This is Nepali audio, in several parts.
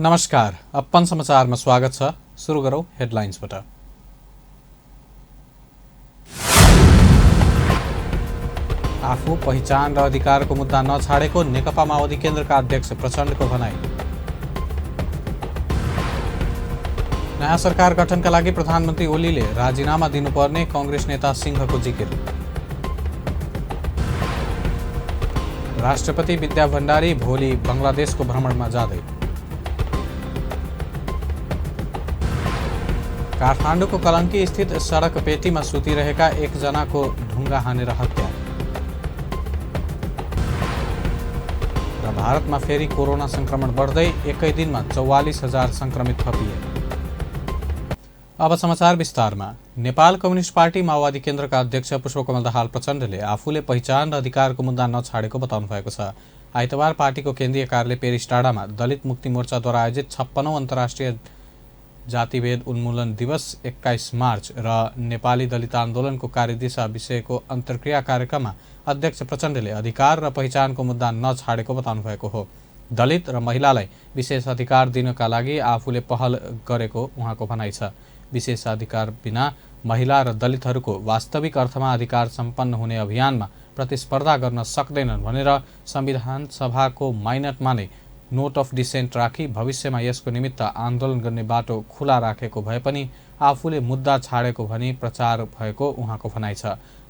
नमस्कार, अपन समाचारमा स्वागत छ। सुरु गरौं हेडलाइन्सबाट। आफू पहिचान र अधिकारको मुद्दा नछाडेको नेकपा माओवादी केन्द्रका अध्यक्ष प्रचण्डको भनाई। नयाँ सरकार गठनका लागि प्रधानमन्त्री ओलीले राजीनामा दिनुपर्ने कांग्रेस नेता सिंहको जिकिर। राष्ट्रपति विद्या भण्डारी भोलि बंगलादेशको भ्रमणमा जाँदै। काठमाडौँको कलंकी स्थित सडक पेटीमा सुतिरहेका एकजनाको ढुङ्गा हानेर हत्या। र भारतमा फेरि कोरोना संक्रमण बढ्दै एकै दिनमा 44,000 संक्रमित थपिए। अब समाचार विस्तारमा। नेपाल कम्युनिस्ट पार्टी माओवादी केन्द्रका अध्यक्ष पुष्पकमल दाहाल प्रचण्डले आफूले पहिचान र अधिकारको मुद्दा नछाडेको बताउनु भएको छ। आइतबार पार्टीको केन्द्रीय कार्यालय पेरिस टाडामा दलित मुक्ति मोर्चाद्वारा आयोजित 56औं अन्तर्राष्ट्रिय जातिभेद उन्मूलन दिवस 21 मार्च र नेपाली दलित आन्दोलनको कार्यदिशा विषयको अन्तर्क्रिया कार्यक्रममा अध्यक्ष प्रचण्डले अधिकार र पहिचानको मुद्दा नछाडेको बताउनु भएको हो। दलित र महिलालाई विशेष अधिकार दिनका लागि आफूले पहल गरेको उहाँको भनाइ छ। विशेषाधिकार बिना महिला र दलितहरूको वास्तविक अर्थमा अधिकार सम्पन्न हुने अभियानमा प्रतिस्पर्धा गर्न सक्दैनन् भनेर संविधान सभाको माइनटमा नै नोट अफ डिसेन्ट राखी भविष्यमा यसको निमित्त आन्दोलन गर्ने बाटो खुला राखेको भए पनि आफूले मुद्दा छाडेको भनी प्रचार भएको उहाँको भनाइ छ।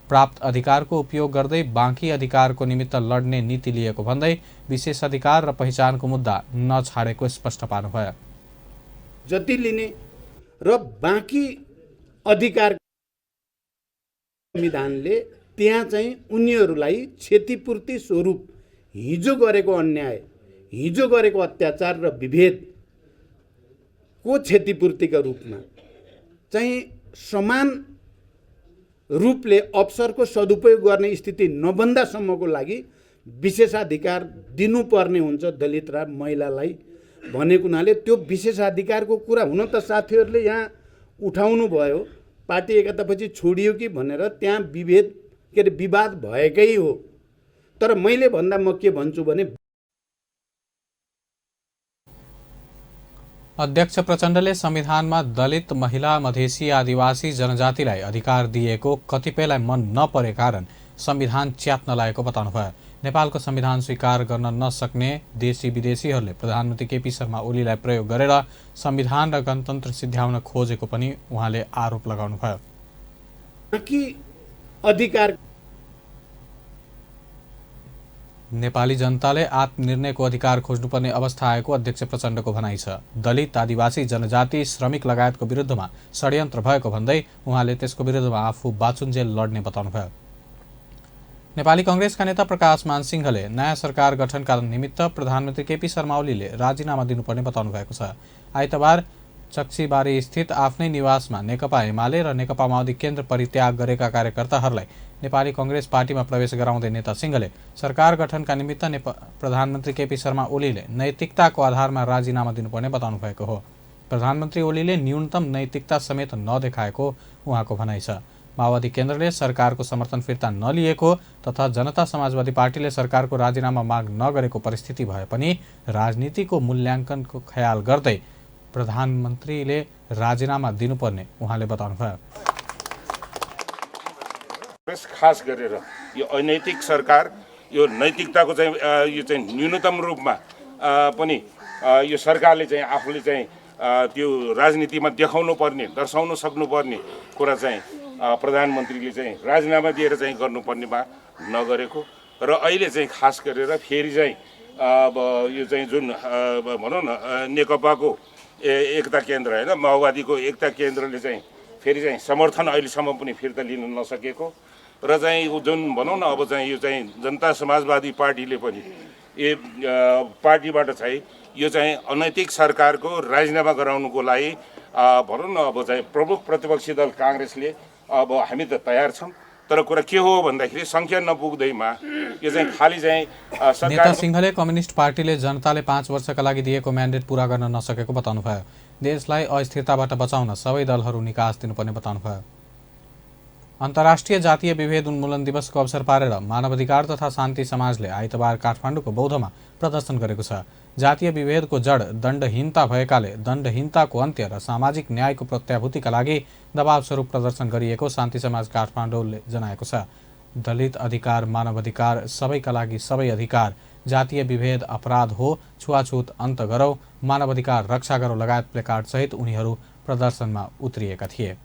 प्राप्त अधिकारको उपयोग गर्दै बाँकी अधिकारको निमित्त लड्ने नीति लिएको भन्दै विशेषाधिकार र पहिचानको मुद्दा नछाडेको स्पष्ट पार्नुभयो। जति लिने र बाँकी अधिकार संविधानले त्यहाँ चाहिँ उनीहरूलाई क्षतिपूर्ति स्वरूप हिजो गरेको अन्याय, हिजो गरेको अत्याचार र विभेदको क्षतिपूर्तिका रूपमा चाहिँ समान रूपले अवसरको सदुपयोग गर्ने स्थिति नबन्दासम्मको लागि विशेषाधिकार दिनुपर्ने हुन्छ दलित र महिलालाई भनेको हुनाले त्यो विशेषाधिकारको कुरा हुन त साथीहरूले यहाँ उठाउनु भयो, पार्टी एकतापछि छोडियो कि भनेर त्यहाँ विवाद भएकै हो। तर मैले भन्दा म के भन्छु भने अध्यक्ष प्रचण्डले संविधानमा दलित, महिला, मधेसी, आदिवासी जनजातिलाई अधिकार दिएको कतिपयलाई मन नपरे कारण संविधान च्यात्न लागेको बताउनुभयो। नेपालको संविधान स्वीकार गर्न नसक्ने देशी विदेशीहरूले प्रधानमन्त्री केपी शर्मा ओलीलाई प्रयोग गरेर संविधान र गणतन्त्र सिद्ध्याउन खोजेको पनि उहाँले आरोप लगाउनुभयो। अधिकार नेपाली जनताले आत्मनिर्णयको अधिकार खोज्नुपर्ने अवस्था आएको अध्यक्ष प्रचण्डको भनाइ छ। दलित, आदिवासी, जनजाति, श्रमिक लगायतको विरुद्धमा षड्यन्त्र भएको भन्दै उहाँले त्यसको विरुद्धमा आफू बाचुन्जेल लड्ने बताउनुभयो। नेपाली कांग्रेसका नेता प्रकाश मान सिंहले नयाँ सरकार गठनका निमित्त प्रधानमन्त्री केपी शर्मा ओलीले राजीनामा दिनुपर्ने बताउनु भएको छ। आइतबार चक्सीबारी स्थित आफ्नै निवासमा नेकपा एमाले र नेकपा माओवादी केन्द्र परित्याग गरेका कार्यकर्ताहरूलाई नेपाली कांग्रेस पार्टीमा प्रवेश गराउँदै नेता सिंहले सरकार गठनका निमित्त प्रधानमन्त्री केपी शर्मा ओलीले नैतिकताको आधारमा राजीनामा दिनुपर्ने बताउनु भएको हो। प्रधानमन्त्री ओलीले न्यूनतम नैतिकता समेत नदेखाएको उहाँको भनाइ छ। माओवादी केन्द्रले सरकारको समर्थन फिर्ता नलिएको तथा जनता समाजवादी पार्टीले सरकारको राजीनामा माग नगरेको परिस्थिति भए पनि राजनीतिको मूल्याङ्कनको ख्याल गर्दै प्रधानमन्त्रीले राजीनामा दिनुपर्ने उहाँले बताउनुभयो। खास गरेर यो अनैतिक सरकार, यो नैतिकताको चाहिँ न्यूनतम रूपमा पनि यो सरकारले चाहिँ आफूले चाहिँ त्यो राजनीतिमा देखाउनु पर्ने, दर्शाउन सक्नुपर्ने कुरा चाहिँ प्रधानमन्त्रीले चाहिँ राजीनामा दिएर चाहिँ गर्नुपर्नेमा नगरेको र अहिले चाहिँ खास गरेर फेरि चाहिँ अब यो चाहिँ जुन भनौँ न नेकपाको एकता केन्द्र होइन, माओवादीको एकता केन्द्रले चाहिँ फेरि चाहिँ समर्थन अहिलेसम्म पनि फिर्ता लिन नसकेको र चाहिँ जुन भनौँ न अब चाहिँ यो चाहिँ जनता समाजवादी पार्टीले पनि पार्टीबाट चाहिँ यो चाहिँ अनैतिक सरकारको राजीनामा गराउनुको लागि भनौँ न अब चाहिँ प्रमुख प्रतिपक्षी दल कांग्रेसले अब हामी त तयार छौँ, तर कुरा के हो भन्दाखेरि संख्या नपुग्दैमा यो चाहिँ खाली चाहिँ नेता सिंहले कम्युनिस्ट पार्टीले जनताले 5 वर्षका लागि दिएको म्यान्डेट पूरा गर्न नसकेको बताउनुभयो। देशलाई अस्थिरताबाट बचाउन सबै दलहरू निकास दिनुपर्ने बताउनुभयो। अन्तर्राष्ट्रिय जातीय विभेद उन्मूलन दिवसको अवसर पारेर मानवाधिकार तथा शान्ति समाजले आइतबार काठमाडौँको बौद्धमा प्रदर्शन गरेको छ। जातीय विभेदको जड दण्डहीनता भएकाले दण्डहीनताको अन्त्य र सामाजिक न्यायको प्रत्याभूतिका लागि दबाव स्वरूप प्रदर्शन गरिएको शान्ति समाज काठमाडौँले जनाएको छ। दलित अधिकार, मानव अधिकार, सबैका लागि सबै अधिकार, जातीय विभेद अपराध हो, छुवाछुत अन्त गरौँ, मानव अधिकार रक्षा गरौँ लगायत प्लेकार्ड सहित उनीहरू प्रदर्शनमा उत्रिएका थिए।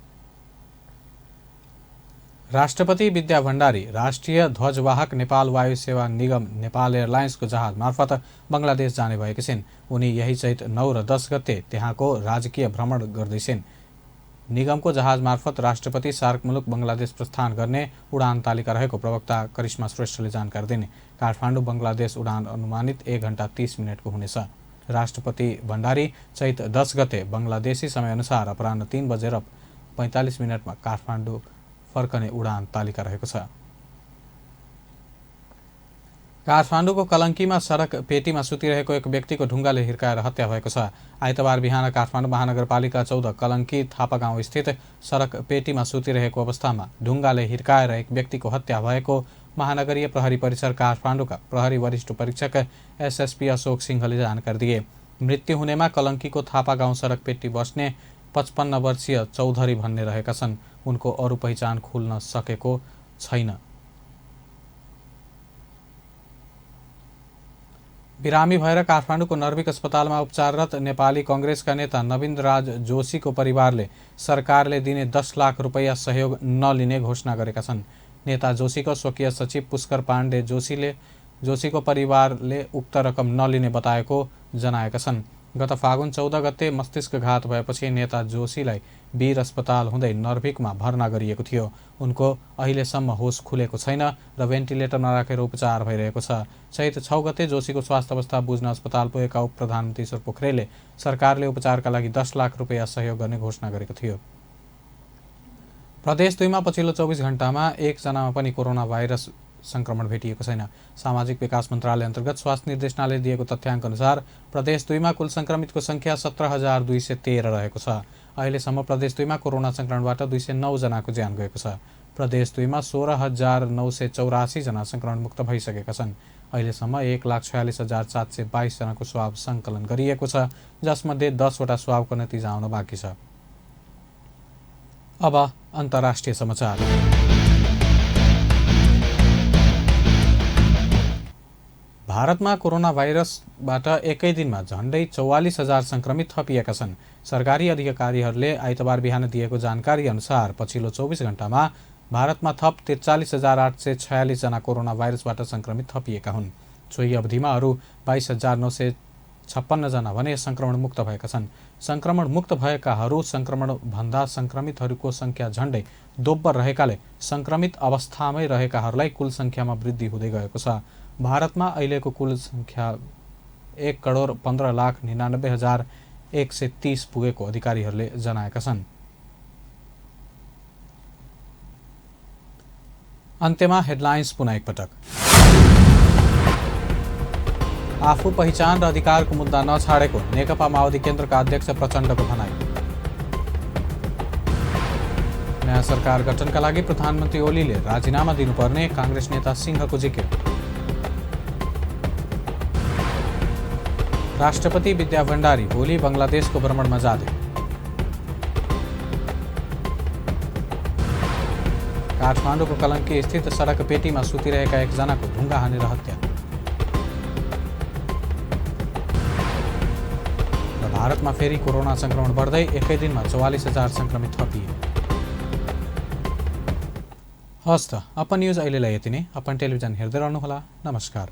राष्ट्रपति विद्या भण्डारी राष्ट्रिय ध्वजवाहक नेपाल वायु सेवा निगम नेपाल एयरलाइन्सको जहाज मार्फत बङ्गलादेश जाने भएकी छिन्। उनी यही चैत 9 र 10 गते त्यहाँको राजकीय भ्रमण गर्दैछिन्। निगमको जहाज मार्फत राष्ट्रपति सार्क मुलुक बङ्गलादेश प्रस्थान गर्ने उडान तालिका रहेको प्रवक्ता करिश्मा श्रेष्ठले जानकारी दिने। काठमाडौँ बङ्गलादेश उडान अनुमानित 1 घण्टा 30 मिनटको हुनेछ। राष्ट्रपति भण्डारी चैत 10 गते बङ्गलादेशी समयअनुसार अपराह्न 3:45 काठमाडौँ फर्कने उडान तालिका रहेको छ। काठमाडौँको कलङ्कीमा सडक पेटीमा सुतिरहेको एक व्यक्तिको ढुङ्गाले हिर्काएर हत्या भएको छ। आइतबार बिहान काठमाडौँ महानगरपालिका 14 कलङ्की थापा गाउँ स्थित सडक पेटीमा सुतिरहेको अवस्थामा ढुङ्गाले हिर्काएर एक व्यक्तिको हत्या भएको महानगरीय प्रहरी परिसर काठमाडौँका प्रहरी वरिष्ठ परीक्षक एसएसपी अशोक सिंहले जानकारी दिए। मृत्यु हुनेमा कलङ्कीको थापा गाउँ सडक पेटी बस्ने 55 वर्षीय चौधरी भन्ने रहेका छन्। उनको अरू पहिचान खुल्न सकेको छैन। बिरामी भएर काठमाडौँको नर्भिक अस्पतालमा उपचाररत नेपाली कङ्ग्रेसका नेता नवीनराज जोशीको परिवारले सरकारले दिने 10 लाख रुपैयाँ सहयोग नलिने घोषणा गरेका छन्। नेता जोशीको स्वकीय सचिव पुष्कर पाण्डे जोशीको परिवारले उक्त रकम नलिने बताएको जनाएका छन्। गत फागुन 14 गते मस्तिष्कघात भएपछि नेता जोशीलाई वीर अस्पताल हुँदै नर्भिकमा भर्ना गरिएको थियो। उनको अहिलेसम्म होस खुलेको छैन र भेन्टिलेटरमा राखेर उपचार भइरहेको छ। चैत 6 गते जोशीको स्वास्थ्य अवस्था बुझ्न अस्पताल पुगेका उप प्रधानमन्त्री ईश्वर पोखरेलले सरकारले उपचारका लागि 10 लाख रुपैयाँ सहयोग गर्ने घोषणा गरेको थियो। प्रदेश 2 मा पछिल्लो 24 घण्टामा 1 जनामा पनि कोरोना भाइरस संक्रमण भेटिएको छैन। सामाजिक विकास मन्त्रालय अन्तर्गत स्वास्थ्य निर्देशनालयले दिएको तथ्याङ्क अनुसार प्रदेश 2 मा कुल संक्रमितको संख्या 17,213 रहेको छ। अहिलेसम्म प्रदेश 2 मा कोरोना संक्रमणबाट 209 जनाको ज्यान गएको छ। प्रदेश 2 मा 16,984 जना संक्रमण मुक्त भइसकेका छन्। अहिलेसम्म 1,46,722 जनाको स्वाब सङ्कलन गरिएको छ, जसमध्ये 10 वटा स्वाबको नतिजा आउन बाँकी छ। अब अन्तर्राष्ट्रिय समाचार। भारतमा कोरोना भाइरसबाट एकै दिनमा झन्डै 44,000 संक्रमित थपिएका छन्। सरकारी अधिकारीहरूले आइतबार बिहान दिएको जानकारी अनुसार पछिल्लो 24 घण्टामा भारतमा थप 43,846 जना कोरोना भाइरसबाट संक्रमित थपिएका हुन्। सोही अवधिमा अरू 22,956 जना भने संक्रमण मुक्त भएका छन्। संक्रमण मुक्त भएकाहरू संक्रमणभन्दा संक्रमितहरूको संख्या झन्डै दोब्बर रहेकाले संक्रमित अवस्थामै रहेकाहरूलाई कुल संख्यामा वृद्धि हुँदै गएको छ। भारतमा अहिलेको कुल संख्या 1,15,99,130 पुगेको अधिकारीहरूले जनाएका छन्। अन्त्यमा हेडलाइन्स पुनः एकपटक। आफू पहिचान र अधिकारको मुद्दा नछाडेको नेकपा माओवादी केन्द्रका अध्यक्ष प्रचण्डको भनाई। नयाँ सरकार गठनका लागि प्रधानमन्त्री ओलीले राजीनामा दिनुपर्ने काङ्ग्रेस नेता सिंहको जिकिर। राष्ट्रपति विद्या भण्डारी भोलि बङ्गलादेशको भ्रमणमा जाँदै। काठमाडौँको कलङ्की स्थित सडक पेटीमा सुतिरहेका एकजनाको ढुङ्गा हानेर हत्या। र भारतमा फेरि कोरोना संक्रमण बढ्दै एकै दिनमा 44,000 संक्रमित थपिए। हस् त अपन न्युज अहिलेलाई यति नै। अपन टेलिभिजन हेर्दै रहनुहोला। नमस्कार।